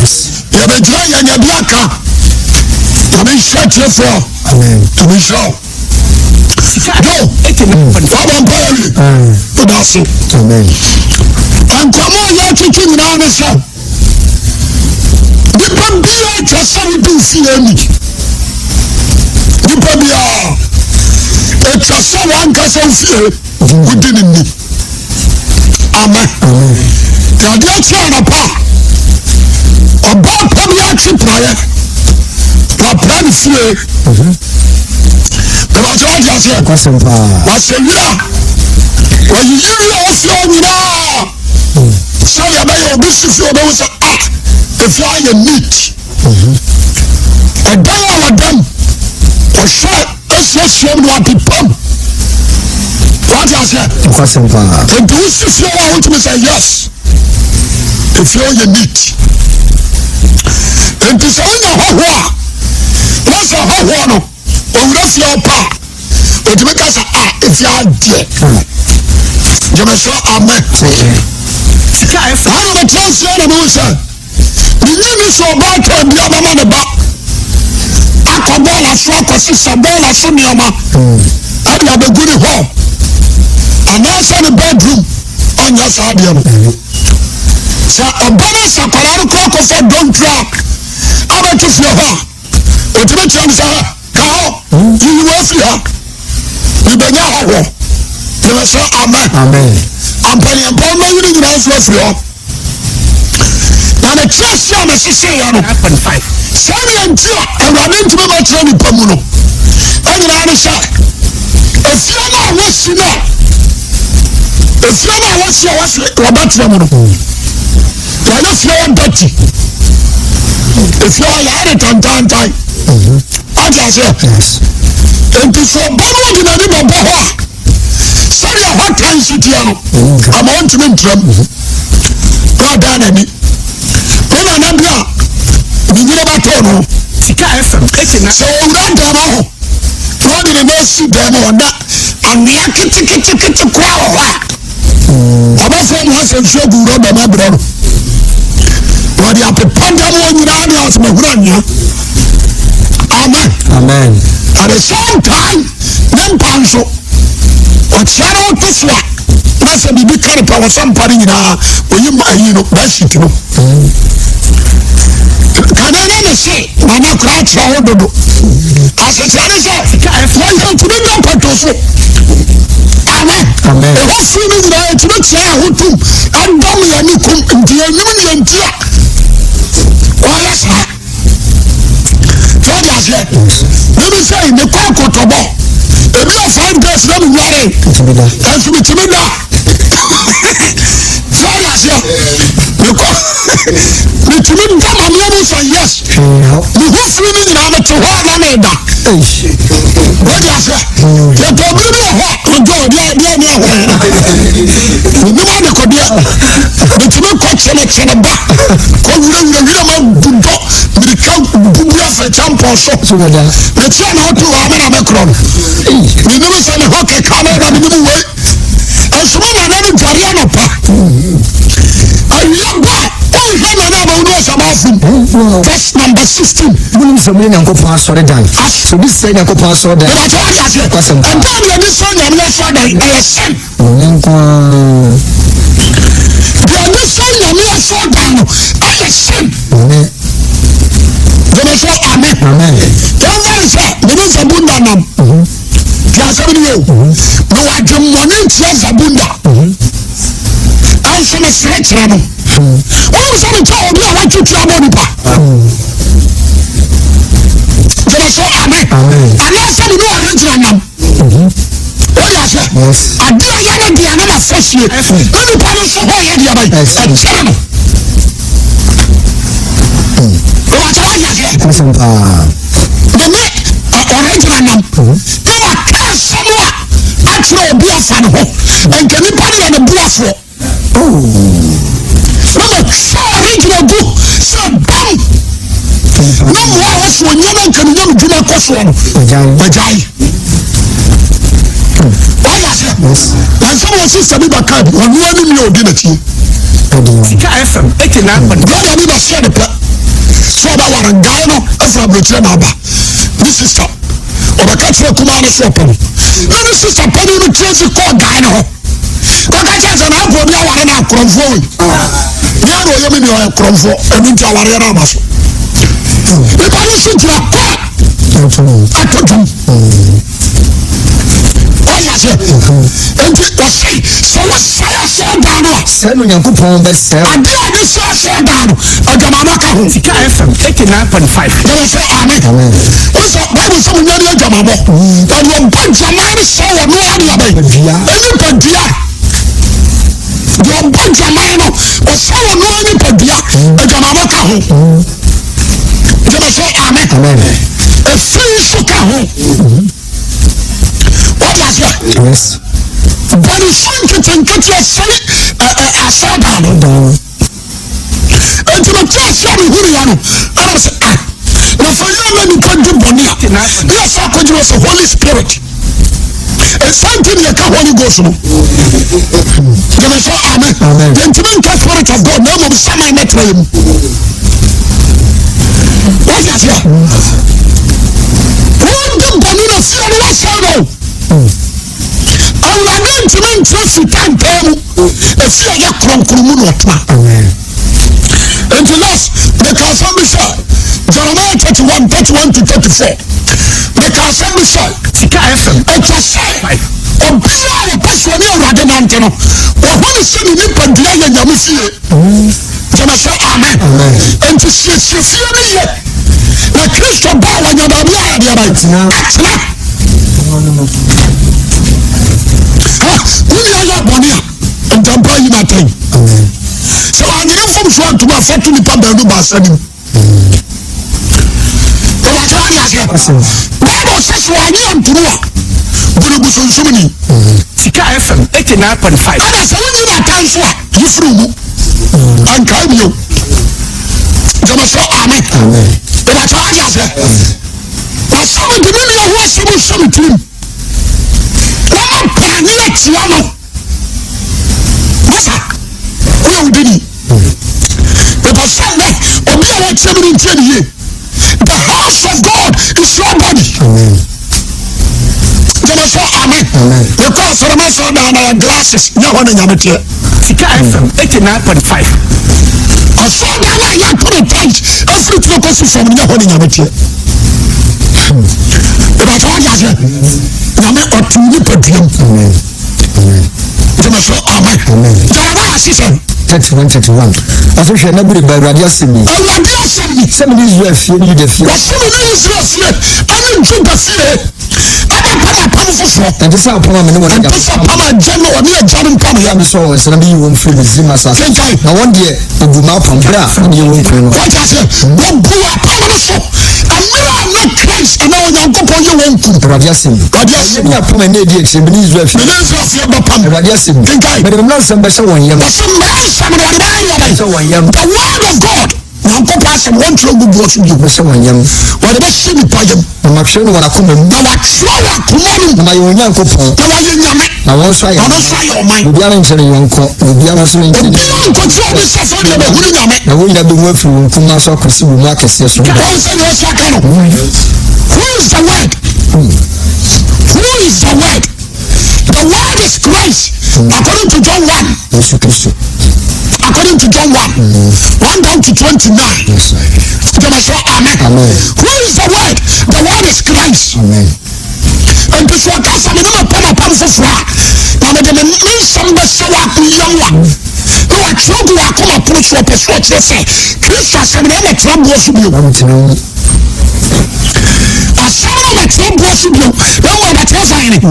Yes. Yɛbɛgyina yɛnya bi aka. Nyame nhyira tiefoɔ. Amen. Nyame nhyira wo. Sika Yo, 89.5. wabɔ mpa yɛ wie. Woda ase. Amen. Nkɔmmɔ a yɛatwetwe nyinaa ne sɛ nipa biara atwa sɛ wodi wo fie ni. Nipa biara atwa sɛ wankasa wo fie wodi ne ni. Amen. Amen. Yadeɛ kye anɔpa a ɔbaa pa bi atwe praeɛ wapra ne fie. Ɛbɛkyɛ wate aseɛ. Kwasɛm paa. Wasɛ wira wayiyi wira wɔ fie hɔ nyinaa sɛdeɛ ɛbɛyɛ obi si fie ɔbɛhu sɛ ah efie ayɛ neat. Ɛdan a wɔdam ɔhwɛ asiesie mu na wapepam. Wate aseɛ. Kwasɛm paa. Nti wosi fie hɔ a wotumi sɛ yes efie hɔ yɛ neat. Nti sɛ wonya hɔhoɔ a na sɛ hɔhoɔ no owura fie hɔ pa a otumi ka sɛ ah efie adeɛ. Gyeme so amen. Sika FM. Ana bɛtena nsia na mehu sɛ menyi ni sɛ ɔbaatan bi abɛma ne ba akɔ bɔɔla so akɔsesa bɔɔla so nneɛma ɛde abɛgu ne hɔ anaasɛ ne bedroom ɔnyɛ saa adeɛ no sɛ ɔba no sɛ akwadaa no kɔ akɔfa dɔntwa abɛto fie hɔ a ɔtumi kyerɛ no sɛ "Hɛ, ka hɔ yiyi wɔ afiri ha mebɛnya hɔhoɔ gyeme sɛ amen Amen. ampanyɛmpa ɔma yi no nyinaa nso afiri hɔ na ne kyerɛ se a meseseyɛ no 9.5. sɛdeɛ nti a awurade ntumi bɛkyerɛ nipa mu no ɛnyinaa ne sɛ efie no a wɔsi no a efie no a wɔsi a wɔsi wɔbɛtena mu no yɛayɛ fie hɔ dɔte efie hɔ yɛayɛ no tantantan ate aseɛ Yes. nti sɛ ɔba no ɔde n'ani bɛbɔ hɔ a sɛdeɛ hɔ tan si teɛ no ama ɔntumi ntrɛm na ɔdan n'ani ne nana bi a ne nyina bɛtɔɔ no Sika FM 89. sɛ ɔwura dan no ho na ɔde ne nan si dan no hɔ na anwea keteketekete koraa wɔ hɔ a ɔbɛfrɛ no asɛ nsuo agu rɔba mu abrɛ no wɔde apepa dam hɔ nyinaa de asomahunu anwea amen Amen. at the same time ne mpa nso ɔkyea no woto so a na sɛ biribi ka no pa wɔsɛ mpa no nyinaa ɔyi ma ayi no bɛhyit no kane ne ne se nana koraa kyerɛ wo dodo asekyerɛ ne sɛ wɔyɛ ntumi da mpatwo so amen Amen. ɛhɔ firi no nyinaa ɛtumi kyerɛ yɛ ho tom ɛdɔm yɛ ne kum nti yɛnim ne yɛnti a wɔyɛ saa sɛ ɔde aseɛ mimi sɛ mekɔ akɔtɔbɔ ebi yɛ 5 days na menware Ntumi da. ɛnso metumi da sɛ ɔde aseɛ mekɔ metumi da ma meɛ mu sɛ yes Hwee hɔ. meho firi no nyinaa mete hɔ a na meda Eish. wode aseɛ yɛtɔ bere bi wɔ hɔ a ɔdɔ ɔdeɛ adeɛ ne ɛhɔ menim adekɔdeɛ metumi kɔ kyenekyene ba kɔ wurawurawura ma dodɔ mirika bubu afɛkyɛ mpɔ so So bɛda. mekyia na wote hɔ a mena mɛkorɔ no menim sɛ ne hɔ keka me na menim wei ɛsoma nana no dware anɔpa awia ba a ɔnhwɛ nana ama wo ne ɔhyɛ baafom verse number 16 Wonim sɛ mone Nyankopɔn asɔredan. Sɛ obi sɛe Nyankopɔn asɔredan. Ìbàjẹ́ wọ́n di aseɛ. Kwasɛm. Ɛdan deɛ ɛde sɔ nyame asɔredan ɛyɛ sɛn. Ɔno nko ara. Deɛ ɛde sɔ nyame asɔredan no ɛyɛ sɛn. Ɔne. Jẹ́mi sọ amen. Amen. Yɛn wọ́n sɛ mene Zabunda nam. Tí asɛm ni o. Na wadwe mmɔne ntia Zabunda. Ɛnso ne sere kyerɛ no. Wọ́n sɛ ne kyɛ obi a watwe tua bɔ nipa. Jẹ́mi sọ amen. Amen. Anaasɛ mene ɔregyina nam. Wọ́n di aseɛ. Yes. Adeɛ a yɛne deɛ na mafa sie na nipa no nso hɔ yɛ deɛ bɛyɛ Yes. ɛkyerɛ no wɔkyɛ wagye aseɛ Kwasɛm paa. mene ɔregyina nam na waka asɛm a akyerɛ obi afa ne ho nka nipa no yɛ ne boafoɔ na matwa ɔregyina gu sɛ bam na mmoa a wɔso ɔnyɛ no nka ne nyam dwuma kɔ soɔ no Ɔgyae. wagyae wagye aseɛ Yes. na nsɛm wɔ sista bi bɛka bi ɔno anim yɛ ɔdi n'akyi Ɛde. Sika FM 89.5. brɔda bi bɛhyɛ ne pɛ Sɛ ɔbɛware guy no afiri aburokyerɛ na aba. Ne sister ɔbɛka kyerɛ kumaa no sɛ ɔpɛ no. Na ne sister panin no trace kɔɔ guy no hɔ. Kɔka kyerɛ sɛ na akɔ obi aware no akorɔmfoɔ wei. Nea na ɔyɛ me nua ɔyɛ korɔmfoɔ ɛno nti awareɛ no ama so. Nipa no nso gyina kɔ atɔ dwom. Ɔyɛ aseɛ. Nti ɔse sɛ wosɛe asɔredan no a. Sɛe no Onyankopɔn bɛsɛe. Adeɛ a ɔde sɛ asɔredan no adwamammɔ ka ho. Sika FM 89.5. Yɛwɔ sɛ amen. Wosɛ Bible sɛ mo nyɛ ne adwamammɔ. Na deɛ ɔbɔ dwaman no sɛ wɔ no ara ne abɛn. Nipadua. Deɛ ɔbɔ dwaman no ɔsɛ wɔ no ara nipadua. Adwamammɔ ka ho. Yɛwɔ sɛ amen. Efi nso ka ho. Wọ́n aseɛ. Yes. Bɔnefo nketenkete asɛe asɔɔdan no. Enti mete ase a mehunu ya no, ɛna sɛ ah, na sɛ yɛ na nipa di bɔne a, ne yɛ sɛ akɔgyina sɛ Holy Spirit. Ɛsan nti ne yɛka Holy Ghost no. Gyeme sɛ amen. Yɛntumi nka Spirit of God na mmom saman na tena yɛ mu. Wọ́n aseɛ. Wọ́n di bɔne na fie no wɔsɛe no. Awurade ntumi nkyerɛ sika ntaa mu. Efi a yɛ kronkron mu na ɔtena. Nti last meka asɛm bi sɛ Jeremiah 31 31 to 34 meka asɛm bi sɛ Sika FM ɛtwa sɛ obiara a wɔpɛ sɛ ɔne Awurade nante no wɔho ne sɛ ne nipadua yɛ Nyame fie. Gyeme sɛ amen. Nti siesie fie no yie na Kristo ba a wɔnya baabi a yɛde aban atena. Wone ayɛ bɔne a ntampa yi no atɛn. Sɛ wanyere mfomsoɔ antom a fa to nipa baanu baasa nim. Ìwàkyerɛ adi aseɛ. Bible sɛ sɛ wanyɛ antom a bu no bosonsomni. Sika FM 89.5. Ɛna sɛ wonyi no atɛn so a yi firi mu. Ankae bio. Gyama sɛ amen. Ìwàkyerɛ adi aseɛ. Na sɛ mede me nua ho asɛm hyɛ me tirim na mapaa ne atia no masa woyɛ wo dini mepɛ sɛ nnɛ obi a wɔtie me no ntie ne yie. The house of God is your body. Gyama sɛ amen. Mekɔ asɔre ma sɛ ɔdaa na yɛ glasses nyɛ hɔ na nyame teɛ. Sika FM 89.5. Asɔredan no a yɛato no tiles afiri tiri kɔsi fam no nyɛ hɔ ne nyame teɛ. Ìbàtà wọ́n di aseɛ. Nyame ɔte nipadua mu. Gyama sɛ amen. Jeremiah sisɛ. 31 31 Ɔsɛ hwɛ na bere ba Awurade asɛm ni. Awurade asɛm ni. Sɛ mene Israel fie ne Yuda fie. Wɔsɛ mene Israel fie ɛne Juda fie. Ɛbɛpam apam foforɔ. Ɛnte sɛ apam a me ne wɔn agya. Ɛnte sɛ apam a agya no ɔne agya no mpam yɛ. Mesɔɔ wɔn nsa na meyii wɔn firii Misraim asase. Kenkan. Na wɔn deɛ, wɔbuu m'apam berɛ a na meyɛ wɔn kunu no. Wɔte aseɛ? Wɔbuu apam no so mmerɛ a na Christ anaa Onyankopɔn yɛ wɔn kunu. Awurade asɛm ni. Awurade asɛm ni. Apam a ɛna edi akyire me ne Israel fie. Me ne Israel fie bɛpam. Awurade asɛm ni. Kenkan. Mede me mmara nsɛm bɛhyɛ wɔn yam. Wɔsɛ mmara nsɛm no wɔde bɛyɛ wɔn. Bɛhyɛ wɔn yam. The word of God. Nyankopɔn asɛm wɔntwerɛ ngu boɔ so bio. Bɛhyɛ wɔn yam. Wɔde bɛhyɛ nipa yam. Na matwerɛ no wɔn akoma mu. Na wɔatwerɛ wɔ akoma no mu. Na mayɛ wɔn Nyankopɔn. Na wɔayɛ Nyame. Na wɔn nso ayɛ. Na wɔn nso ayɛ ɔman. Obiara nkyerɛ ne yɔnko, na obiara nso renkyerɛ ne. Obiara nkɔkyerɛ obi sɛ sɛ ɔdeɛ bɛhunu Nyame. Na wɔn nyinaa bɛhu afiri wɔn nkumaa so akɔsi wɔn mu akɛseɛ so. Wɔn sɛ deɛ ɔsi aka no. Who is the word? Who is the word? The word is Christ. According to John 1. Yesu Kristo. According to John 1. 1 down to 29. Yes, sir. Jẹ́mi sọ amen. Amen. Who is the word? The word is Christ. Amen. Nti sɛ ɔka sɛ mene mapam apam foforɔ a na mede me me nsɛm bɛhyɛ w'akoyam a na watwerɛ gu w'akoma pono so ɔpɛ so ɔkyerɛ sɛ Kristo asɛm no ɛmɛtena boɔ so bio. Asɛm no mɛtena boɔ so bio na mmom ɛbɛtena fan ne mu.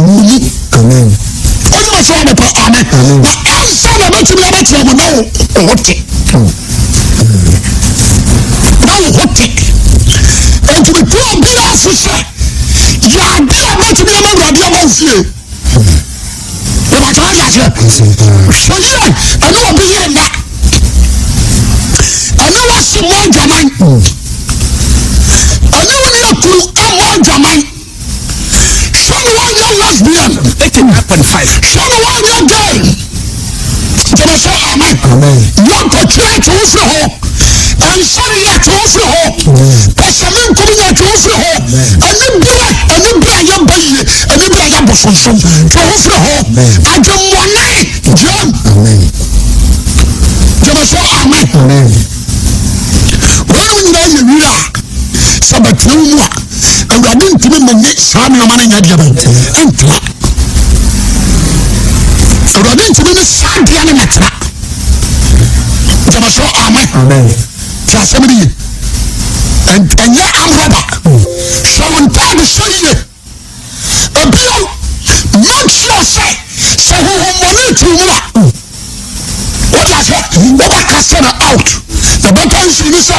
Amen. Ɔnyɛ sɛ ɔbɛpɛ amen. Na ansa na ɛbɛtumi abɛtena mu na wo ho te. Na wo ho te. Enti metu obiara fo sɛ yɛ ade a bɛtumi ama Awurade ama wo fie. Ìbàtí wọ́n di aseɛ. Hwɛ yie ɛne obi yere nna. Ɛne wasi mmɔ adwaman. Ɛne wo ne akuru mmɔ adwaman. Hwɛ ne wanyɛ lesbian. 89.5. Hwɛ ne wanyɛ gay. Gyeme sɛ amen. Amen. Yɔnkɔtwe atwe wo firi ho. Nsɔre yɛ atwe wo firi hɔ. Pɛsɛmenkomi yɛ atwe wo firi hɔ. Anibere, anibere a yɛba yie, anibere a yɛabɔ sonsom, twe wo firi hɔ. Adwemmɔne, gyam. Gyama so amen. Wɔnom nyinaa yɛ wira a sɛ bɛtena wo mu a, Awurade ntumi mene saa nneɛma no nyɛ deɛ bɛn ntena. Awurade ntumi ne saa deɛ no mɛtena. Gyama so amen. Ti asɛm no ye. Ɛnyɛ amrɔba. Hyɛ wo ntaade hyɛ yie. Ebio, make sure sɛ sɛ honhommɔne tu mu a, wode aseɛ wobɛka sɛ no out. The better issue ne sɛ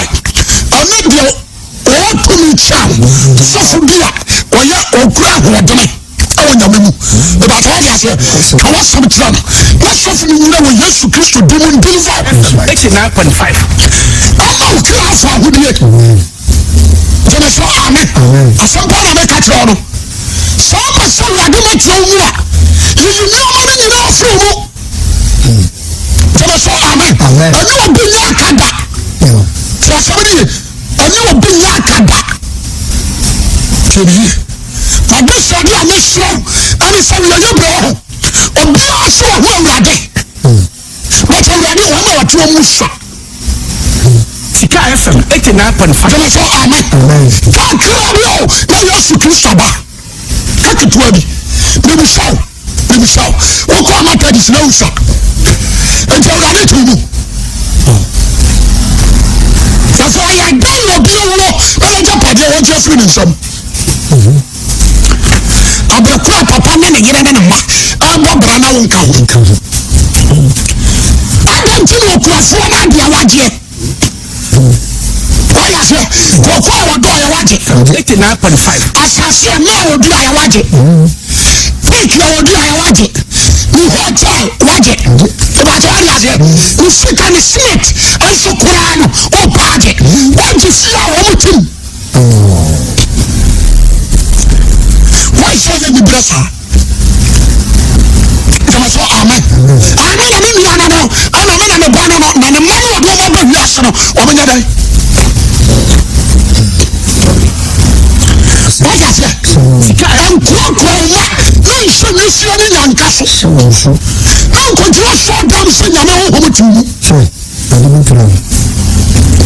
ɛne deɛ ɔwɔ tumi kyɛn sɔfo bi a ɔyɛ ɔkura ahoɔdene ɛwɔ nyame mu ìbàtà wọ́n di aseɛ ka wọ́n sẹ́mi kyerɛ no na sɔfo mi nyina wɔ Yesu Kristo di mu ndeliver. 89.5. Ɛma wo kra afa ahodie. Gyeme so amen. Asɛm pa na meka kyerɛ no. Sɛ wopɛ sɛ Awurade ma tena wo mu a, yiyi nneɛma no nyinaa firi mu. Gyeme so amen. Ɛne obi nyɛ aka da. Tí asɛm no ye. Ɛne obi nyɛ aka da. Tie me yie. M'adesrɛde a mesrɛ wo ɛne sɛ nea yɛ brɛ wɔ ho. Obiara sɛ ɔho Awurade. But Awurade wɔn a wɔte wɔn mu sua. Sika FM 89.5. Gyeme sɛ amen. Kakra bi o na Yesu Kristo aba. Ka ketewa bi. Mebisa wo, mebisa wo. Wokɔ Methodist na wosua. Nti Awurade te mu. Na sɛ ɔyɛ dɛn na obi awuo na n'agyapadeɛ wɔgye afiri ne nsam. Abere a papa ne ne yere ne ne mma ɛrebɔ bra na wonka ho. Adɛn nti na okuafoɔ no adeɛ wagyeɛ? Wayɛ aseɛ kɔkɔɔ a wɔdɔ yɛ wagye. 89.5. Asase a naa wɔdua yɛ wagye. Piki a wɔdua yɛ wagye. Ne hotel wagye. Ìbàjẹ́ wagye aseɛ. Ne sika ne smith nso koraa no ɔpa agye. Wagye fie a wɔn tim. Why sɛ yɛ nibrɛ saa? Jama sɛ amen. Amen na me nua no no ɛna me na me ba no no na ne mma no wɔde wɔn aba wiase no wɔn nyɛ dɛn? Wọ́n yà sẹ́, nkoakoa mma na nhyɛ nisuo ne nyanka so. Na nkɔgyina sɔɔ dam sɛ nyame honhom te mu.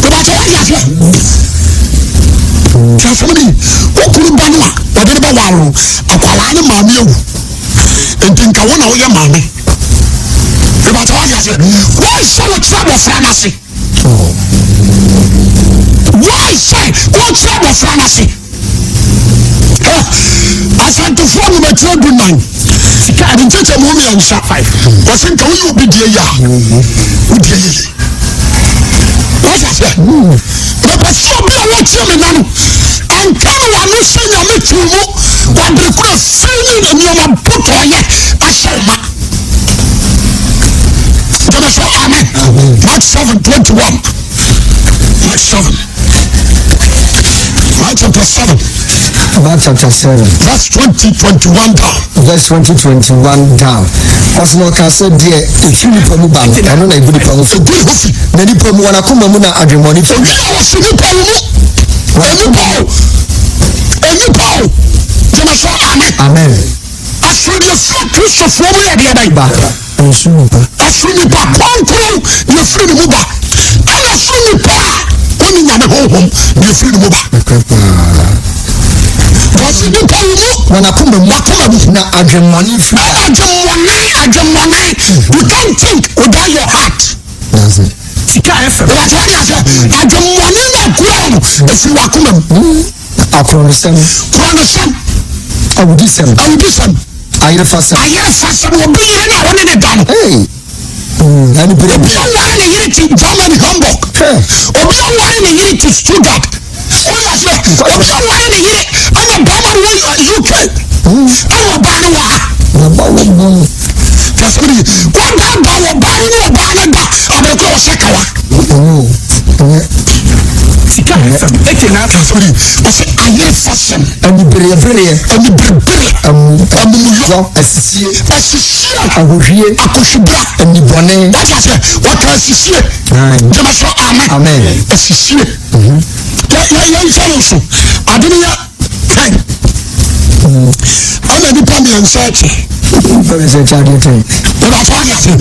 Ìbàtà wọ́n yà sẹ́, tí asɛm ni, wo kunu ba no a wɔde no bɛware no, akwalaa ne maame awu. Nti nka wo na woyɛ maame. Ìbàtà wọ́n yà sẹ́, wọ́n sɛ wɔkyerɛ abɔfra no ase. Why sɛ wɔkyerɛ abɔfra no ase? Asantefoɔ nwomatire 14 nkyekyɛ mu mmiɛnsa wɔsɛ nka woyɛ obi deɛ yie a wodeɛ yie. Wọ́n sɛ mepɛ sɛ obi a wɔtie me na no ɛnka no wano sɛ nyame too mu wɔbere koro firi ne nneɛma botɔɔyɛ ahyɛ wo ma. Gyeme so amen. Mark 7 21. Mark 7. Mark chapter 7. Mark chapter 7. Verse 20 21 down. Verse 20 21 down. Ɔsɛ na ɔka sɛ deɛ ɛfiri nipa mu ba no, ɛno na ɛgu nipa ho fi. Ɛgu ne ho fi. Na nipa mu wɔn akoma mu na adwemmɔne fi. Owi a wɔsi nipa wo mu. Onipa o. Onipa o. Gyeme so amen. Amen. Ɛsoro deɛ firi Kristofoɔ mu yɛ deɛ bɛn? Ba. Ɛsoro nipa. Ɛsoro nipa kronkron deɛ firi ne mu ba. Ɛna ɛsoro nipa a ɔne nyame honhom deɛ firi ne mu ba. Ɛkura paa. Wɔsi nipa wo mu. Wɔn akoma mu. Wakoma mu. Na adwemmɔne firi. Ɛna adwemmɔne adwemmɔne. You can't think without your heart. That's it. Sika FM. Wɔte wɔde aseɛ. Adwemmɔne na akura no efiri wakoma mu. Akorɔnosɛm. Korɔnosɛm. Awudisɛm. Awudisɛm. Ayerefasɛm. Ayerefasɛm obi yere na ɔne ne da no. Hey. Ɛne bere Obi aware ne yere te Germany Hamburg. Obi aware ne yere te Stuttgart. Wọ́n yà sẹ́, obi aware ne yere ɛna bɛrima no wɔ UK. Ɛna ɔbaa no wɔ ha. Bàbá wɔ bọ́n. Yàtọ̀ ni wọ́n daadaa wɔ baa no ne ɔbaa no da abirikɔ ɔsɛ kawa. Ɛnyɛ. Sika FM 89. Kasori ɔsɛ ayerefasɛm. Anibereɛbereɛ. Aniberebere. Amumuyɔ. Asisie. Asisie. Ahohwie. Akɔhwibra. Anibɔne. Wate aseɛ wɔka asisie. Gyama so amen. Amen. Asisie. Yɛnhwɛ no nso ade no yɛ ten. Ɛna nipa mmiɛnsa akyi. Nipa mmiɛnsa akyi adeɛ ten. Ɛna afɔ adi ase.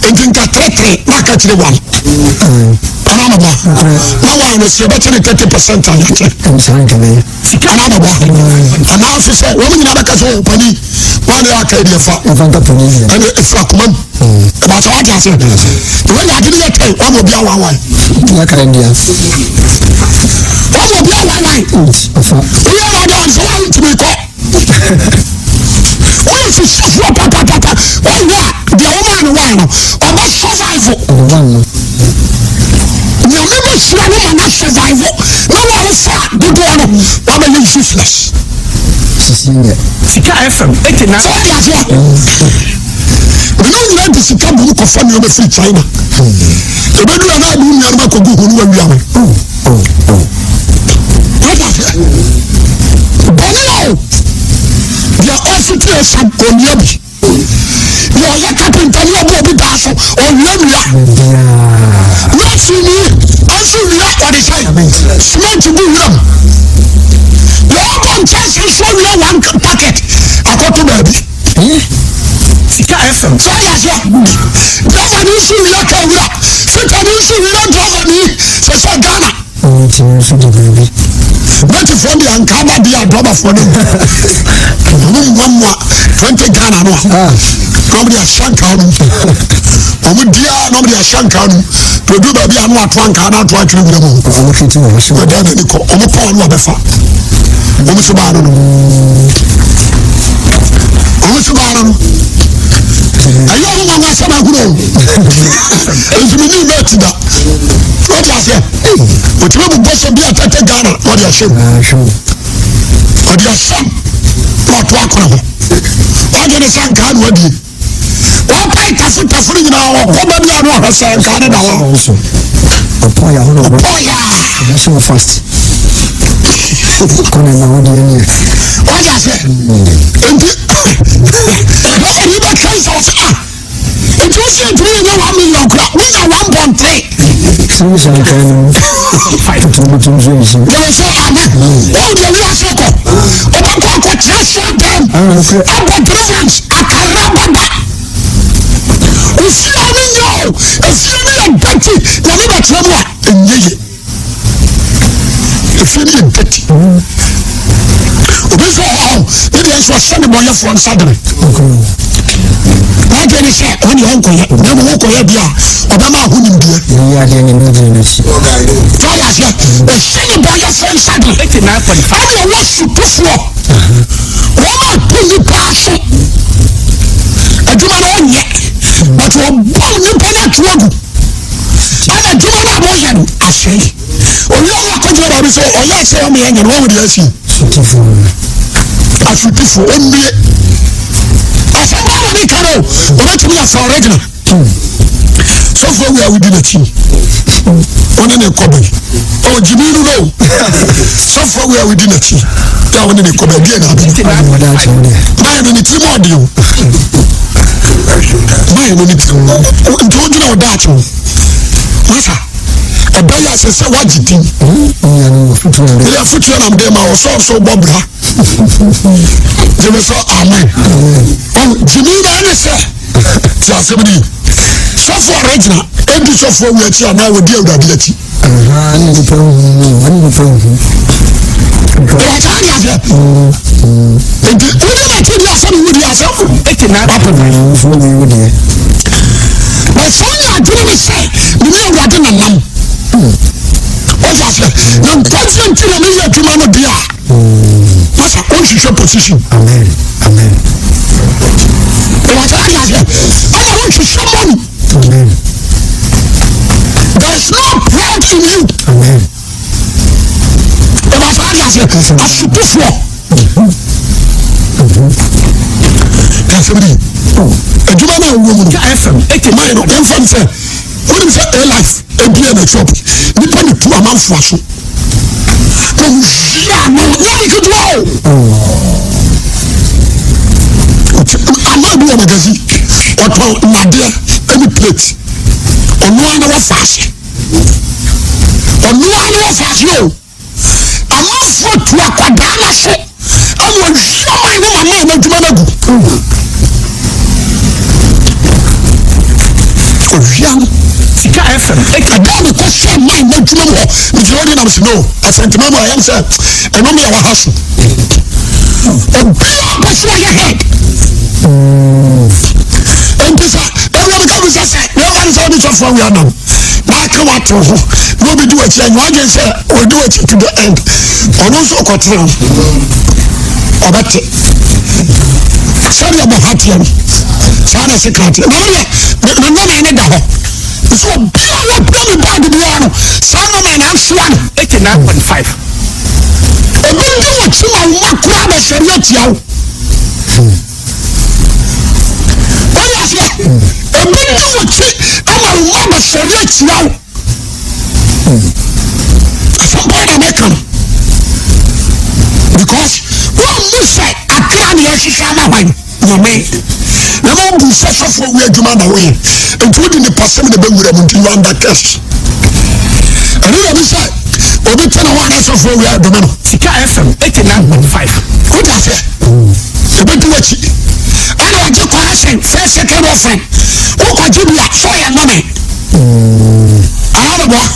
Nti nka tɛrɛtɛrɛ na aka kyerɛ wɔn. Ɛna amabɔ. Na wɔn no sɛ ɛbɛkyɛ ne 30% a yɛkyɛ. Ɛna amabɔ. Ɛna nso sɛ wɔn nyinaa bɛka sɛ ɔpani wɔn de aka ɛdi ɛfa. Ɛna efura kuma mu. Ɛna afɔ adi ase. Wɔn yɛ adi ne yɛ tɛn wɔn obi awanwan. Wɔn obi awanwan. Wɔyɛ wɔn adi ase wɔn ntumi kɔ. Woyɛ sisifoɔ papapapa wohwɛ a deɛ womaa no wan no ɔbɛ survive. Nyame bɛhyira no ma no survive na wɔwofa dodoɔ no wabɛyɛ useless. Sika FM 89. Sɛ wode aseɛ mene nyina de sika bom kɔfa nneɛma firi China ɛbɛduru a na ade wo nuanom akɔgu ho no wawia no. Wode aseɛ bɔne o deɛ ɔfiti ɛsam ɔnua bi deɛ ɔyɛ kapenta ne ɔbɔ obi daa so ɔwia nua nɔɔsini nso wia ɔde sɛ cement gu wuram deɛ ɔbɔ nkyɛnse nso wia one packet akɔto baabi. Sika FM. Sɛ ɔyɛ aseɛ driver ni nso wia ka wura fita ni nso wia driver ni sɛ sɛ Ghana. Nti nso de biribi. Mɛtifoɔ deɛ anka aba deɛ adrɔbafoɔ no ɔmo mmoamoa 20 Ghana no a na ɔmo de ahyɛ nkaa no ɔmo dia na ɔmo de ahyɛ nkaa no pɛdu baabi a no ato ankaa na ato atwere wura mu Ɔmo fiti wɔ hɔ. ɔda n'ani kɔ ɔmo kɔɔ no abɛfa ɔmo so baa no no ɔmo so baa no no ɛyɛ ɔmo nwanwa asɛm ahunu o nti mi ni bɛɛ ti da wɔde aseɛ otumi bobɔ sɛ bi atɛtɛ Ghana na ɔde ahyɛ mu ɔde ahyɛ mu na ɔto akɔnɔ ho ɔde ne sɛ nkaa na wadie wapae tafo tafo no nyinaa ɔkɔ baabi a na ɔhwɛ sɛ nkaa ne da hɔ Ɔpɔ ya ho na ɔbɔ. Ɔpɔ ya. Ɔbɛhyɛ wɔ fast. Kɔnɛ na ɔde ɛni yɛ. Wọ́n yà sẹ́, nti lọ́wọ́ ni bɛ twɛn sɛ ɔsɛ ah nti o sɛ ntumi yɛ 1 million kura wọ́n yà 1.3. Sɛ sɛ nkaa no tutu nso nsi. Yɛrɛ sɛ ame wɔn deɛ wiase kɔ ɔbɛkɔ akɔtena sɛ dɛm abɔ deliverance akara baba ofie no nyɛ o efie no yɛ dɛti nyame bɛtena mu a ɛnyɛ ye efie no yɛ dɛti obi nso wɔ hɔ ne deɛ nso ɔhyɛ ne bɔnyɛfoɔ nsa dene n'adwene ne sɛ ɔne ɔnkɔyɛ na mmom ɔkɔyɛ bi a ɔbɛma aho nimdeɛ Yɛyi adeɛ ne ne gyina n'akyi. tɔyɛ aseɛ ɔhyɛ ne bɔnyɛfoɔ nsa dene 89.5. ɛne ɔwɔ sutufoɔ wɔn a to nipa aso adwuma no ɔnyɛ but ɔbɔ nipa no ato agu ɛna adwuma no a wɔyɛ no asɛe owia no akɔgyina baabi sɛ ɔyɛ sɛ ɔmo yɛ nyɛ no wɔn de asi Sotifoɔ no. asotifoɔ ɔmmie asɛm baa na ne ka no ɔbɛtumi afa ɔrɛgyina sɔfoɔ wia wodi n'akyi ɔne ne kɔ bɛyi ɔgyimi no no sɔfoɔ wia wodi n'akyi yɛ ɔne ne kɔ bɛyi deɛ na abɛn Ɔde wɔde akyɛ wo deɛ. mayɛ no ne tirim ɔde o mayɛ no ne tirim nti wogyina ɔda akyi o masa ɛbɛyɛ asɛ sɛ woagye din Nua no wɔ fotuo na ɛyɛ afotuo nam de ma wo sɛ ɔso bɔ bra gyeme sɛ amen gyimi na ɛne sɛ ti asɛm ni sɔfo arɛgyina ɛdi sɔfo awu akyi anaa wɔdi awurade akyi Aha, ne nipa nhu no, ɔne nipa nhu. ɛwɔtaa ne aseɛ nti wode nate di asɛm wodi asɛm 89. Nso wo wo deɛ. na sɛ wonya adwene ne sɛ mene awurade nanam wode aseɛ na nkwagyeɛ nti na meyɛ adwuma no deɛ a masa wonhwehwɛ position Amen. Amen. ɛwɔtaa ne aseɛ ɛna wonhwehwɛ money Amen. There is no pride in you. Amen. Ɛwɔ saa de aseɛ asotofoɔ. Asɛm di. Adwuma no a wowɔ mu no. Sika FM Mayɛ no 89. yɛmfa no sɛ Wonim sɛ A-Life ebie na shop nipa ne tu amanfoɔ aso. Na wɔyia ano nyɛ ade ketewa o. Ama bi wɔ magazine ɔtɔn nnadeɛ ɛne plate ɔno ara na wafa ase ɔno ara na wafa ase o. Amanfoɔ tu akwadaa no aso ɛna ɔhwie ɔman no ma man no adwuma no agu. Ɔhwia no. Sika FM. Ɛda a mekɔhyɛ man no adwuma mu hɔ megyina hɔ de nam sɛ no asantema mu a ɛyam sɛ ɛno ne ɛwɔ ha so. Obiara pɛ sɛ ɔyɛ head. Nti sɛ ɛwura mi ka mi sɛ sɛ yɛn sɛ ɔde sɔfo awia nam na aka wato ho na obi di w'akyi anyi wadwen sɛ ɔdi w'akyi to the end ɔno nso ɔkɔtena ho ɔbɛte sɛdeɛ bɔha teɛ no saa na ɛsɛ kan teɛ na ɔdeɛ ne nnɔma ne da hɔ nso obiara wɔpɛ ne baage biara no saa nnɔma na asoa no. 89.5 ebi di w'akyi ma wo ma koraa bɛsɔre atia wo. Wọ́n aseɛ, ebi di w'akyi ama wo ma bɛsɔre atia wo. Asɛm paa na mɛka no. Because wɔn mu sɛ akra na yɛhwehwɛ ama hwan nyame. Na ma wɔn bu sɛ sɔfo awi adwuma na wɔyɛ. Nti wodi nipa sɛm na bɛwura mu nti you under curse. Ɛno yɛ bi sɛ obi tɛ na wɔn anasɔfo awi adome no. Sika FM 89.5. Wodi aseɛ. Ebedi w'akyi. Ɛna ɔgye correction first second offering. Wokɔgye bi a sɛ ɔyɛ nnome. Anaa bɛboa.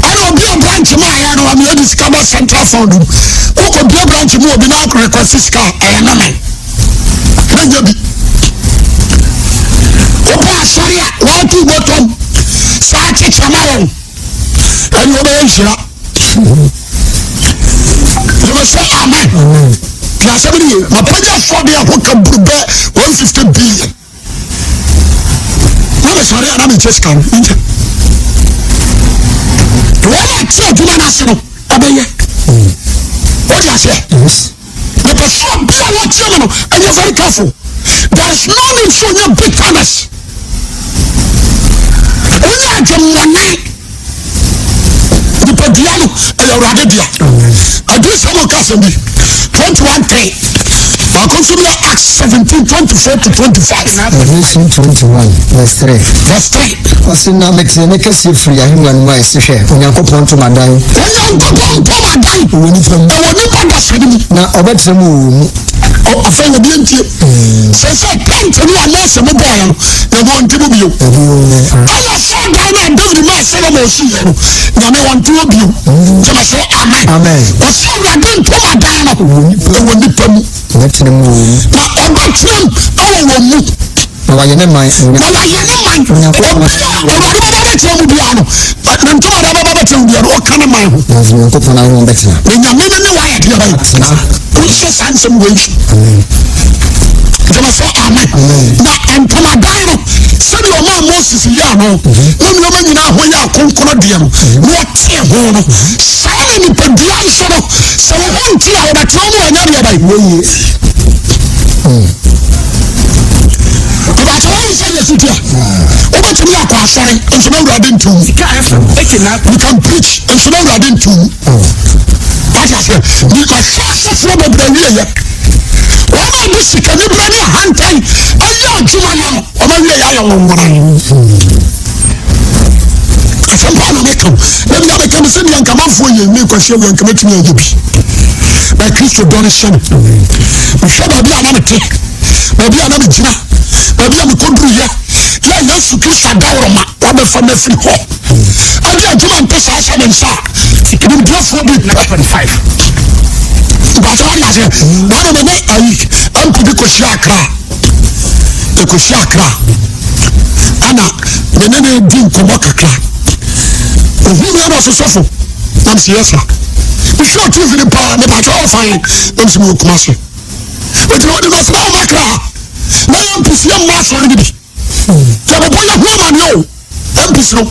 Ɛna obi a branch mu ayɛ no ɔmo yɛde sika ba central fund mu. Wokɔ bia branch mu obi na request sika a ɛyɛ nnome. Na nyɛ bi. Wopɛ asɔre a wɔato bɔtɔm saa kyekyɛ ma wɔn. Ɛne wobɛyɛ nhyira. Yɛbɛ sɛ amen. Ti asɛm no ye. Mapagya afɔdeɛ ho ka buru bɛ 150 billion. Na mesɔre a na mekyɛ sika no nkyɛ. Wɔn a te adwuma no ase no ɛbɛyɛ. Wode aseɛ? Mepɛ sɛ obi a wɔtie me no ɛnyɛ very careful. There is no need sɛ ɔnyɛ bitterness. Wonyɛ adwemmɔne. Nipadua no ɛyɛ Awurade dea. Adiyisɛm ɔka asɛm bi 21 3 baako nso bi Acts 17 24 to 25. Revelation 21 verse 3. Verse 3. Ɔse na metee ne kɛseɛ firi ahengua no mu a ɛse hwɛ Onyankopɔn ntomadan. Onyankopɔn ntomadan. Ɛwɔ nipa mu. Ɛwɔ nipa dasani mu. Na ɔbɛtena mu wɔ mu. Afei obi ntie. Sɛ sɛ tent no a Mose mo bɔɔ no na wɔn nti mu bio. Ɛna sɔɔdan no a David maa Solomon si yɛ no nyame wɔn nti wɔ bio. Gyama sɛ amen. Amen. Ɔsɛ awurade ntomadan no ɛwɔ nipa mu. Ɔbɛtena mu wɔ mu. Na ɔbɛtena mu ɛwɔ wɔn mu. Na wayɛ ne man. Na wayɛ ne man. Onyankopɔn Obi a awurade bɛba bɛtena mu biara no ne ntomadan bɛba bɛtena mu biara no ɔka ne man ho. Na Onyankopɔn ara wɔn bɛtena. Na nyame no ne wayɛ deɛ bɛyɛ. Tena. Wonhyɛ saa nsɛm wei nso. Gyama sɛ amen. Na ntomadan no sɛdeɛ ɔmaa Moses yɛɛ no na nneɛma nyinaa ho yɛ akronkron deɛ no na ɔtee ho no saa na nipadua nso no sɛ wo ho nte a wɔbɛtena mu ɔnyɛ deɛ bɛyɛ. Ɔbɛtɛ wɔn sɛ yɛ si tia. Wobɛtumi akɔ asɔre nso na awurade ntu mu. Sika FM 89. You can preach nso na awurade ntu mu. Wate aseɛ? Because asɔfoɔ bebree wie yɛ. Wɔn a wɔde sikanibere ne ahantan ayɛ adwuma no no, wɔn awie yɛ ayɛ wɔn nwona. Asɛm paa na meka o. Na bia meka me sɛ deɛ nkamanfoɔ yɛ me nkwahyia wia nkamatumi ayɛ bi. Na Kristo dɔ no hyɛ me. Mehwɛ baabi a na mete, baabi a na megyina, baabi a mekɔduruyɛ. Yɛ Yesu Kristo adaworoma wabɛfa me afiri hɔ. Ɛde adwuma nte saa hyɛ me nsa a, nimdeɛfoɔ bi pɛ. Mpakyɛ wade aseɛ. Na na mene ayi MP bi kɔhyia Accra. Ɛkɔhyia Accra. Ɛna mene ne di nkɔmmɔ kakra. Ohun mi ɛna ɔsɛ sɔfo. Na mesi yɛ sa. Mehwɛ TV no paa mepakyɛ ɔfan. Na mesi mewɔ Kumasi. Ɛgyina hɔ de na ɔsɛ na ɔma Accra. Na yɛ MP si yɛ mma asɔre no bi. Yɛbɛbɔ yɛ ho amaneɛ o. MPs no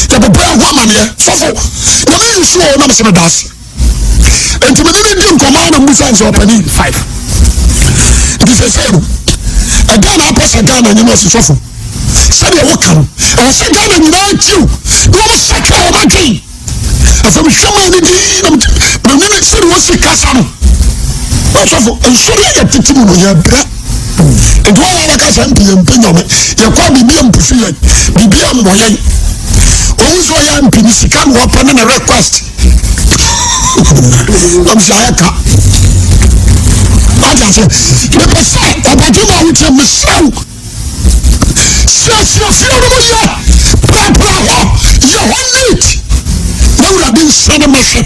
yɛbɛbɔ yɛ ho amaneɛ. Sɔfo nyame yi so o na mesɛ meda ase. Nti mene ne di nkɔmmɔ na mbusa nsɛ ɔpani. 5. Nti sɛ sɛ no ɛdɛn na apɛ sɛ Ghana nyɛ no ɔse sɔfo. Sɛdeɛ woka no, ɛwɔ sɛ Ghana nyinaa tie wo na wɔn sakra wɔn adwene. Afei mehwɛ maa no dii na mene ne sɛdeɛ wɔsi kasa no. Ɔsɔfo, nsɔre a yɛtete mu no yɛbrɛ. Nti wɔn a wɔbɛka sɛ mpi yɛn mpɛ nyame, yɛkɔ a biribi ampusu yɛn, biribi ammɔ yɛn. Wɔn nso ɔyɛ mpi ne sika na wɔpɛ ne ne request. Nam sɛ ayɛ ka. Wate ase, mepɛ sɛ ɔbadwe ma wokyɛ mesrɛ wo. Siesie fie no mu yɛ, prapra hɔ, yɛ hɔ neat. Na Awurade nsa no mɛhwɛ.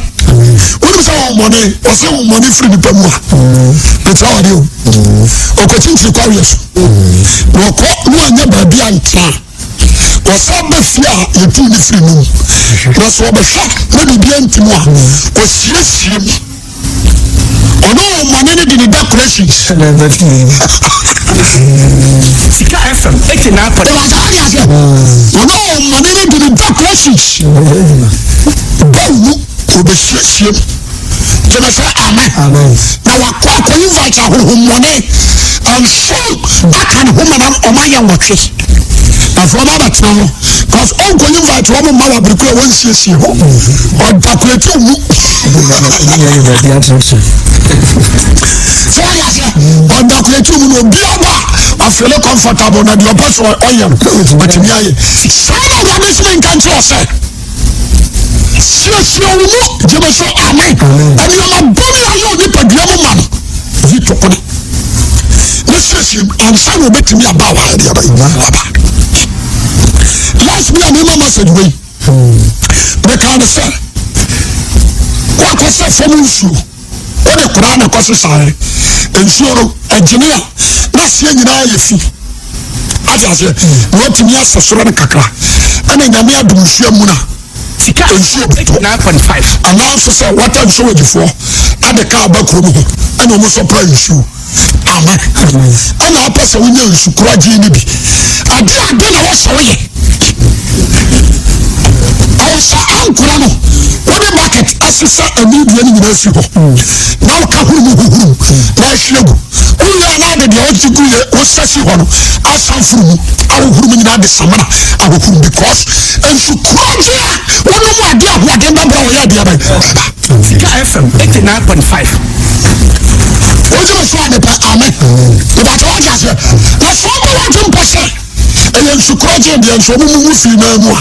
Wonim sɛ wɔn mmɔne, wɔsɛ wɔn mmɔne firi nipa mu a. Ɛkyerɛ wɔde o. Ɔkɔkyinkyini kɔ awiɛ so. Na ɔkɔ na wanyɛ baabi antra. Wɔsan ba fie a yɛtuu ne firi no mu. Na sɛ ɔbɛhwɛ na biribi anti mu a, ɔsiesie mu. Ɔno ɔmane no de ne decorations. Sika FM 89 point. Ɔno ɔmane no de ne decorations. Bɔɔl mu ɔbɛsiesie mu. Gyeme sɛ amen. Na wakɔ akɔ invite ahohommɔne nson aka ne ho ma na ɔma yɛ nwɔtwe. Afei ɔba abɛtena hɔ cause ɔnkɔ invite wɔn mma wɔ abirikura a wɔnsiesie hɔ. Ɔdakurati mu. Sɛ ɔyɛ aseɛ ɔdakurati mu na obi aba afeele comfortable na deɛ ɔpɛ so ɔyɛ no ɔtumi ayɛ. Saa na Awurade sɛ menka nkyerɛ sɛ Siesie wo mu, gyeme so amen. Nneɛma bɔne a ayɛ onipadua mu ma no, yi to kone. Ne siesie mu ansa na obetumi aba a wayɛ deɛ aba. Aba. Last bi a mema message wei. Meka ne sɛ, wakɔsɛ fam nsuo. Wode koraa na ɛkɔ sesaeɛ. Nsuo no, ɛgyene a, n'aseɛ nyinaa yɛ fi. Ate aseɛ? Na watumi asɛ soro no kakra. Ɛna Nyame adom nsuo amuna. Sika Nsuo bɛtɔ. 89.5. Anaa nso sɛ wata nsuo agyifoɔ ade kaa ba kurom hɔ ɛna wɔn nso pra nsuo. Amen. Ɛna apɛ sɛ wonya nsu koragye no bi. Ade ade na wɔsɛ woyɛ. Ɛwɔ sɛ ankora no wode bucket asesa ani dua no nyinaa firi hɔ na woka huru mu huhuru na ahwie gu. Wowie a na ade deɛ wogye gu yɛ wosa si hɔ no asan furu mu ahohuru mu nyinaa de samina ahohuru because nsu koragye a wonom ade ahoɔden bɛbrɛ wɔyɛ adeɛ bɛn ɛba. Sika FM 89.5. Wogye me so a mepɛ amen. Mebakyɛ wagye aseɛ. Na sɛ ɔbɔ wagye mpɔ sɛ ɛyɛ nsukorɔgye deɛ nso ɔmo mumu fii naa mu a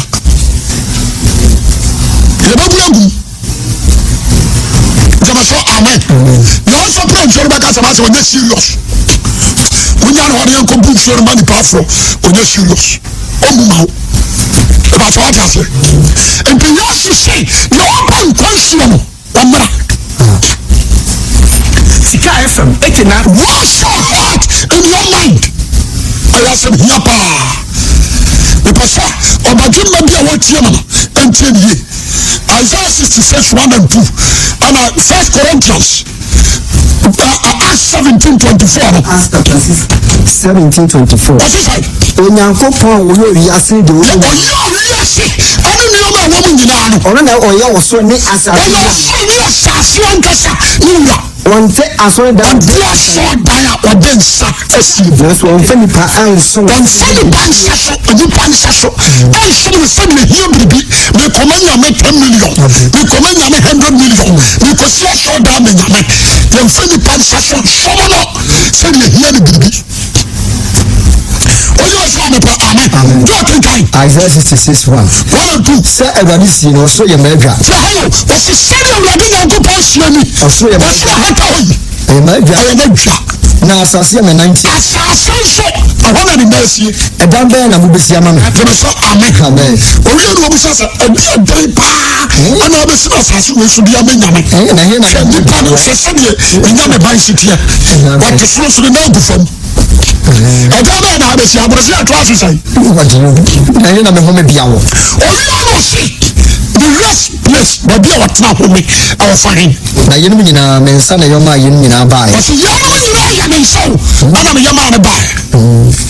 yɛbɛbu agum. Gyeme so amen. Na ɔsɔ pere nsuo no bɛka sɛ baasɛ ɔnyɛ serious. Wonya no hɔ ne yɛnkɔ bu nsuo no ma nipa aforɔ ɔnyɛ serious. Ɔmmu ma wo. Mebakyɛ wagye aseɛ. Nti Yesu se deɛ ɔba nkwa nsuo no ɔmmra. Sika FM 89. Wash your heart and your mind. Ɛyɛ asɛm hia paa. Mepɛ sɛ ɔbadwemma bi a wɔtie no no ntie ne yie. Isaiah 66 1 and 2 ɛna 1 Corinthians Acts 17 24 no. Acts chapter 17 24. Ɔsi sɛ. Onyankopɔn a ɔyɛ wiase de ɔyɛ wiase ɛne nneɛma a ɛwɔ mu nyinaa no. Ɔno na ɔyɛ ɔsoro ne asase. Ɔyɛ ɔsoro ne asase ankasa ne wura. Ɔnte asɔredan. Ɔnte asɔredan a ɔde nsa asie mu. Nanso ɔmfa nipa nsom. Ɔmfa nipa nsa so, nipa nsa so. Ɛnsom no sɛdeɛ ehia biribi. Mekɔma nyame 10 million. Mekɔma nyame 100 million. Mekɔsi asɔredan ma nyame. Yɛmfa nipa nsa so nsom no sɛdeɛ ehia no biribi. Oyi wɔ sɛ amepɛ amen. Jɔ kenkan. Isaiah 66 1. 1 and 2. Sɛ Awurade sie no, ɔsoro yɛ m'adwa. Sɛ ha o, wɔsi sɛdeɛ Awurade Nyankopɔn sie ni. Ɔsoro yɛ m'adwa. Ɔsoro ahata hɔ yi. Ɛyɛ m'adwa. Ɛyɛ m'adwa. Na asase yɛ me nan nti. Asase nso, ɛhɔ na ne nan sie. Ɛdan bɛn na mobɛsi ama me? Gyeme sɛ amen. Amen. Owie no wɔbisa sɛ, ɛde ɛdan paa ɛna abɛsi no asase wei so de ama nyame. Na ɛhe na Hwɛ nipa no, hwɛ sɛdeɛ ne nyame ban si teɛ. Wɔte soro soro na agu fam. Ɛdan bɛn na abɛsi aborɔfo atoa so sɛn? Na ɛhe na me home bea wɔ? Owie no ɔse, the rest place, baabi a wɔtena home, ɛwɔ fa he? Na yeinom nyinaa, me nsa na ɛyɔ maa yeinom nyinaa baeɛ. Ɔse yeinom nyinaa yɛ me nsa o, ɛna meyɛ maa no baeɛ.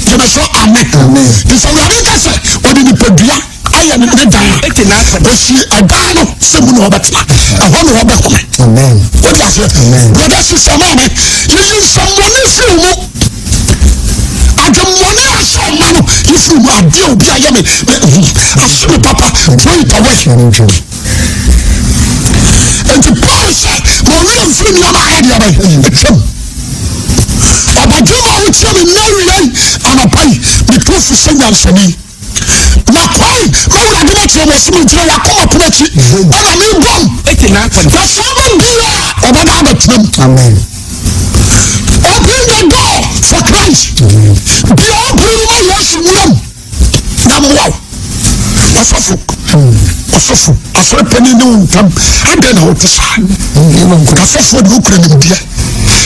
Gyeme so amen. Nti sɛ Awurade ka sɛ ɔde nipadua ayɛ ne ne dan a, ɔsi ɛdan no sɛ mu na ɔbɛtena, ɛhɔ na ɔbɛhome. Wode aseɛ? Brother, sister, maame, yiyi nsɛmmɔne firi wo mu. Adwemmɔne ahyɛ ɔma no, yi firi mu adeɛ obi ayɛ me ahye me papa throw it away. Nti Paul sɛ ma ɔwerɛ mfiri nneɛma a ɛdeɛ bɛn atwam. Ɔbadwemma a wotia me nnɛ awia yi anɔpa yi metu fo sɛ nyansani. Na kwan ma Awurade no akyerɛ wɔ so megyina w'akoma pono akyi ɛna mebɔm. Na sɛ ɔba biara ɔbɛba abɛtena mu. Amen. Open the door for Christ. Bia ɔpono no ma Yesu wuram na mmoa wo. Ɔsɔfo, ɔsɔfo, asɔre panin ne wo ntam adɛn na wote saa? Asɔfoɔ de wokura nimdeɛ.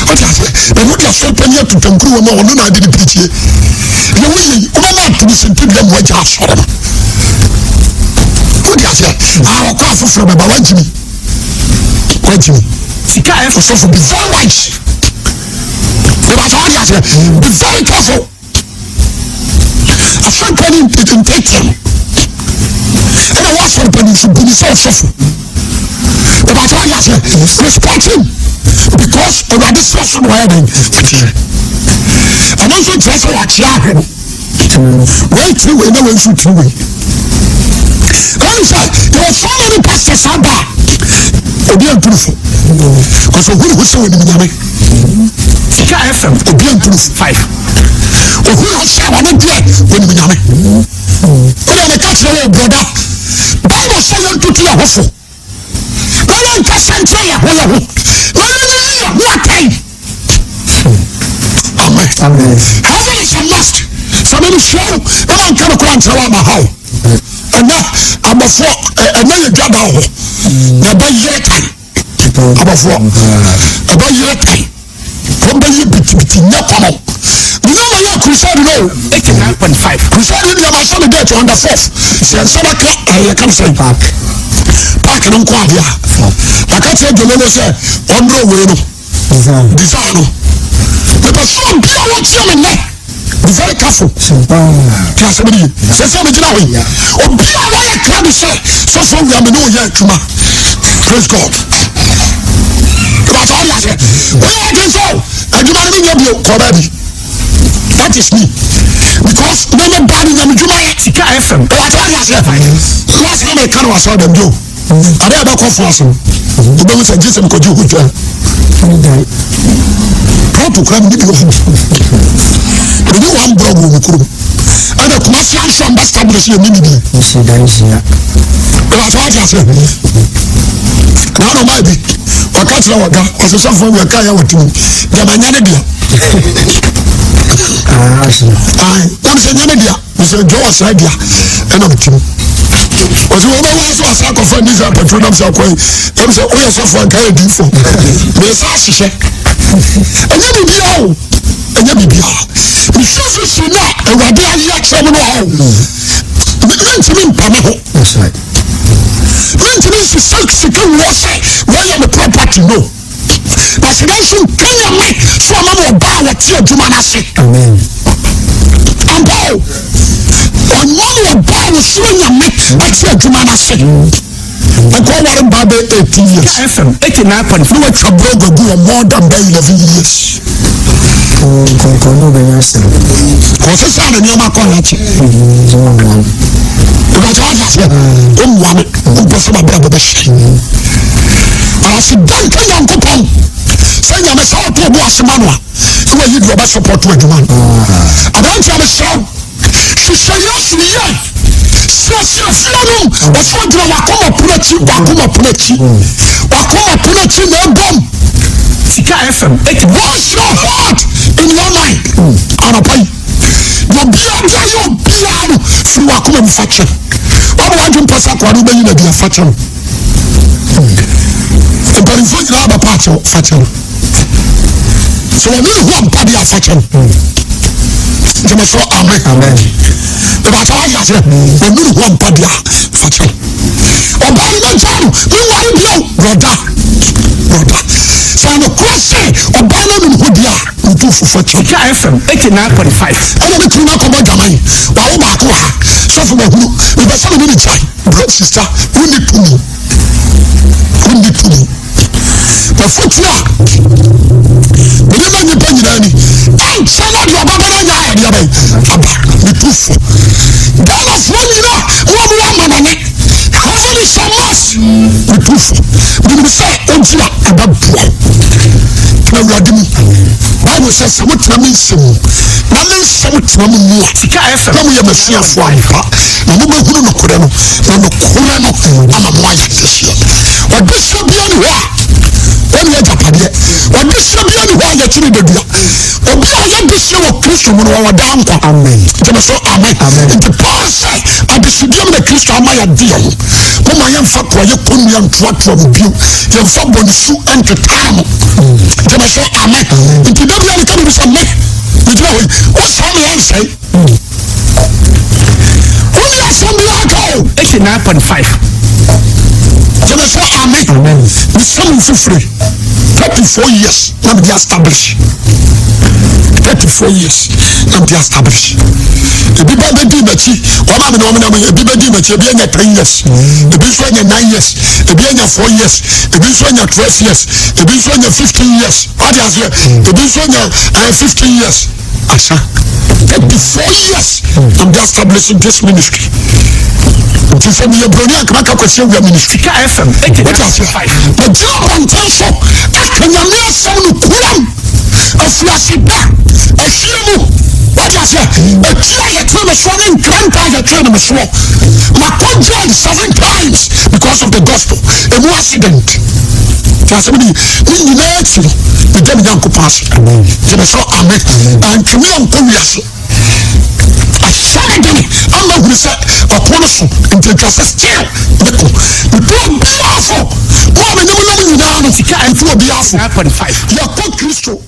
Wote aseɛ? Na wode asɔre panin ato tankuru wɔ mu a ɔno na ade ne pirikyie. Deɛ woyɛ yi, wobɛma ato ne sentidua mu agya asɔre no. Wote aseɛ? A ɔkɔ afoforɔ bɛba wagyimi. Wagyimi. Sika F. Ɔsɔfo be very wise. Ìbàtà wọ́n di aseɛ. Be very careful. Asɔre panin nteteɛ no. Ɛna wọ́n asɔre panin nso bu ne sɛ ɔsɔfo. Ìbàtà wọ́n di aseɛ. Respect him because Awurade srɛ so na wayɛ dɛn akyerɛ. Ɛno nso kyerɛ sɛ wakyerɛ ahwɛ no. Wei tiri wei na wei nso tiri wei. Ɛne sɛ there were so many pastors aba a obi anturu fo. Kɔsɛ ohunu ho sɛ onim nyame. Sika FM. Obi anturu fo. 5. Ohunu ho sɛ ɔno deɛ onim nyame. Wode meka kyerɛ wɔ brɔda. Bible sɛ yɛntutu yɛ ho fo. Na yɛnkasa nkyerɛ yɛ ho yɛ ho. Na yɛnyiyi yɛ ho atɛn. Amen. Amen. Heaven is a must. Sɛ mene hyia wo na manka no kora nkyerɛ wo ama ha wo. Ɛnɛ abɔfoɔ ɛnɛ yɛ dwa da hɔ. Na ɛbɛyere tan. Abɔfoɔ ɛbɛyere tan. Wɔn bɛyɛ bitibiti nyɛ kɔnɔ. Nneɛma yɛ crusade no. 89.5. Crusade no nneɛma ahyɛ ne date on the fourth. Sɛ nsa bɛka ɛyɛ kam sɛ Park. Park no nko adeɛ a. Aka kyerɛ Jololo sɛ ɔndrɔ wei no. Design. Design no. Mepɛ sɛ obi a wɔtie me nnɛ be very careful. Ti asɛm no ye. Sɛ sɛ megyina hɔ yi, obi a wɔyɛ krado sɛ sɔfo awia me ne ɔyɛ adwuma. Praise God. Ìbàtà ɔde aseɛ. Oyɛ wadwen sɛ adwuma no menyɛ bio kɔ baabi. That is me. Because me me ba ne nyame dwuma yɛ. Sika FM. Ìbàtà ɔde aseɛ. Last na meka no wɔ asɔre dɛm bio. Ade a ɛbɛkɔ fo ase no, wobɛhu sɛ gye sɛ mekɔgye hotel. Plɔto kora mene bi wɔ hɔ. Mene one blog wɔ me kurom. Ɛna Kumasi anso amba establish yɛ mene bi. Ɛwɔ ate aseɛ. Na ano maa bi, ɔka kyerɛ wɔga, ɔsesɛfoɔ wɔ ɛka yɛ wɔ tim. Gyama nyɛ ne dea. Ayi, nam sɛ nyɛ ne dea. Mesɛ dwa wɔ saa dua ɛna metim. Ɔsɛ wɔbɛwɔ so asa akɔfa diesel petrol nam sɛ akɔyi ɛm sɛ woyɛ sɔfo anka yɛ diifo. Mesa ahyehyɛ. Ɛnyɛ biribiara o. Ɛnyɛ biribiara. Mesususu no a Awurade ayɛ akyerɛ me no a o. Mentumi mpa me ho. Mentumi nsesa sika wɔ sɛ wɔyɛ me property no. Na sɛ nanso nka Nyame sɛ ɔma me ɔbaa a wɔte adwuma no ase. Amen. Ampa o, ɔma me ɔbaa a wɔsuro Nyame ɛte adwuma no ase. Nka ɔware mbaa bɛ 18 years. FM 89.5. Ne watwa blog agu wɔ more than bɛ 11 years. Nkɔnkɔn no bɛnya asɛm. Kɔsesa ne nneɛma kɔ n'akyi. Ìbàjẹ́ wá yàtọ̀ ó mua mi ó mpɛ sɛ m'abrabɔ bɛhyɛ. Aseda nka Nyankopɔn sɛ Nyame sɛ ɔto ɔbo ase ma no a sɛ wayi deɛ ɔbɛ support adwuma no. Aberanteɛ mesrɛ wo hwehwɛ Yesu yie siesie fie nom ɔsɛ ɔgyina wakoma pono akyi wakoma pono akyi wakoma pono akyi na ɛbɔm. Sika FM 8. Wash your heart in your mind anɔpa yi. Deɛ obiara de ayɛ obiara no firi w'akoma mu fa kyɛ. Wabɔ w'adwene pɛ sɛ akoa no wobɛyi no adi a fa kyɛ no. Mpanimfoɔ nyinaa bɛpa akyɛw fa kyɛ no. Sɛ wɔne ne ho ampa deɛ a fa kyɛ no. Gyeme so amen. Ɛbɛkyɛ wagye aseɛ. Wɔne ne ho ampa deɛ a fa kyɛ no. Ɔbaa no mɛgyaa no menware bio. Brɔda brɔda sɛ nokorɛ sɛ ɔbaa no anu ne ho deɛ a ntu fufuo kyɛ. Sika FM 89.5. Ɛna me kunu no akɔbɔ dwaman wawo baako wɔ ha sɔfo mahunu mepɛ sɛ mene ne gyae bro sista wonni tumi wonni tumi mafotu a mede ma nnipa nyinaa ni ɛnkyɛ na deɛ ɔbɛbɛ no anya ayɛdeɛ bɛn aba metu fo. Wogye a, ɛbɛboa wo. Tena Awurade mu. Bible sɛ, sɛ motena me nsɛm mu, na me nsɛm tena mo mu a, na moyɛ m'asuafoɔ ampa, na mobɛhunu nokorɛ no, na nokorɛ no ama mo ayɛ adehyeɛ. Ɔdehyeɛ biara ni hɔ a ɔne agyapadeɛ. Ɔdehyeɛ biara ni hɔ a yɛkyere dadua. Obi a ɔyɛ dehyeɛ wɔ Kristo mu no, ɔwɔ daa nkwa. Gyeme so amen. Nti Paul sɛ adehyedeɛ mu na Kristo ama yɛde yɛn ho. Momma yɛmfa porɔeɛ kɔnnua ntoatoa mo bio, yɛmfa bɔnesu ntetaa mo. Gyeme so amen. Nti da bia meka biribi sɛ me megyina hɔ yi, wosɛe me ɛnsɛe. Wonni asɛm biara ka o. 89.5. Gyeme so amen. Mesɛ mo mfifire 34 years na mede establish 34 years na mede establish ebi ba bɛdi m'akyi wɔn a mene wɔn nam ebi bɛdi m'akyi ebi anya 10 years ebi nso anya 9 years ebi anya 4 years ebi nso anya 12 years ebi nso anya 15 years wate aseɛ ebi nso anya 15 eh, years asa 34 years I'm just establishing this ministry nti sɛ meyɛ buroni anka maka kwasi awia ministry Sika FM wate aseɛ magyina abɔnten so aka nyame asɛm no kuram afiase da ahwie mu wate aseɛ ɛti a yɛtwe me soɔ ne nkranta a yɛtwe no me soɔ makɔ jail seven times because of the gospel ɛmu accident nti asɛm no ne nyinaa akyi no meda me nyankopɔn ase gyeme sɛ amen antumi ankɔ wiase Ahyɛ me den ama hunu sɛ ɔko no so nti atwa sɛ still meko metu obiara fo mo a menim nom nyinaa no metu obiara fo yɛkɔ Kristo.